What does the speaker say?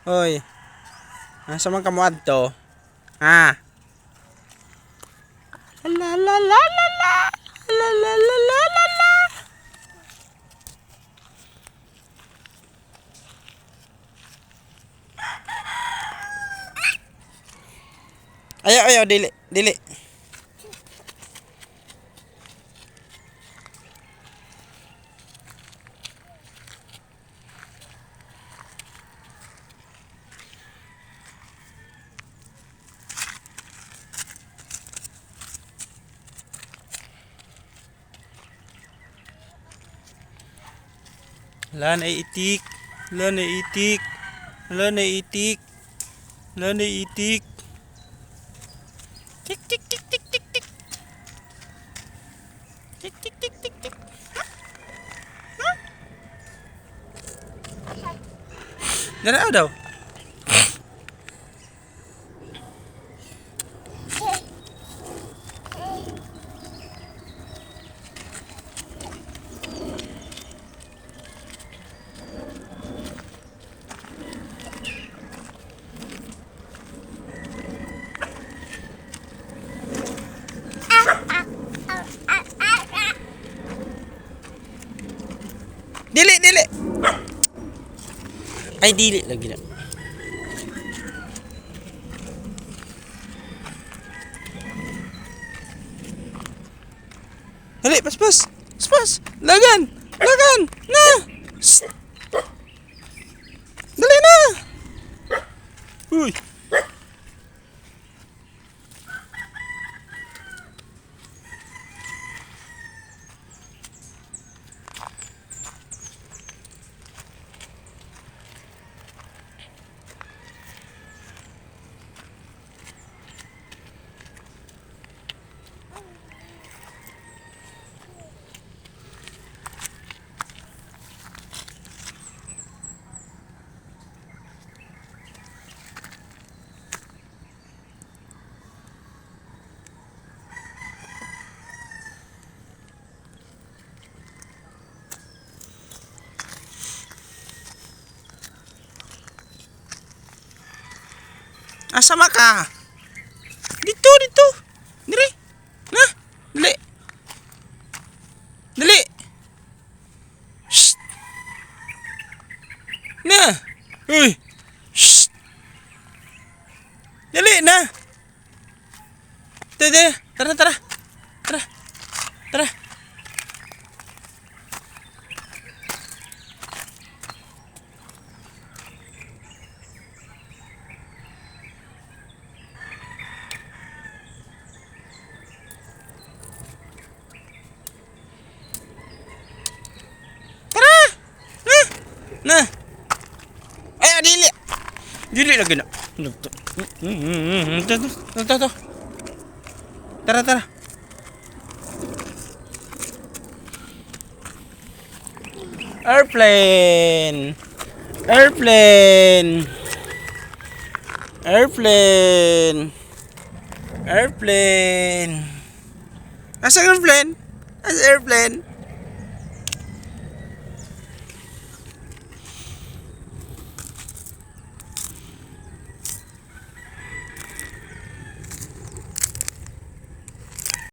Hoy. Asa man ka moadto? Ha? La la la la la. La la la la la la. Ayaw, ayaw, dili, dili. Wala na itik. Wala na itik. Wala na itik. Wala na itik. Tik tik tik tik tik tik. Tik tik tik tik tik. Dara daw. Dili, dili. Ay, dili lagi na. Dali, paspas. Paspas. Lagan. Lagan. Na. Shh. Dali na. Uy. Asa man ka? Dito, dito. Diri. Na. Dali. Dali. Shh. Na. Uy. Shh. Dali na. Dali, dali. Tara, tara. Tara. Tara. Tara. Na. Na. Ay, ah, dili. Dili lagi na. Tara, tara. Tara, tara. Airplane. Airplane. Airplane. Airplane. Asa airplane? Asa airplane?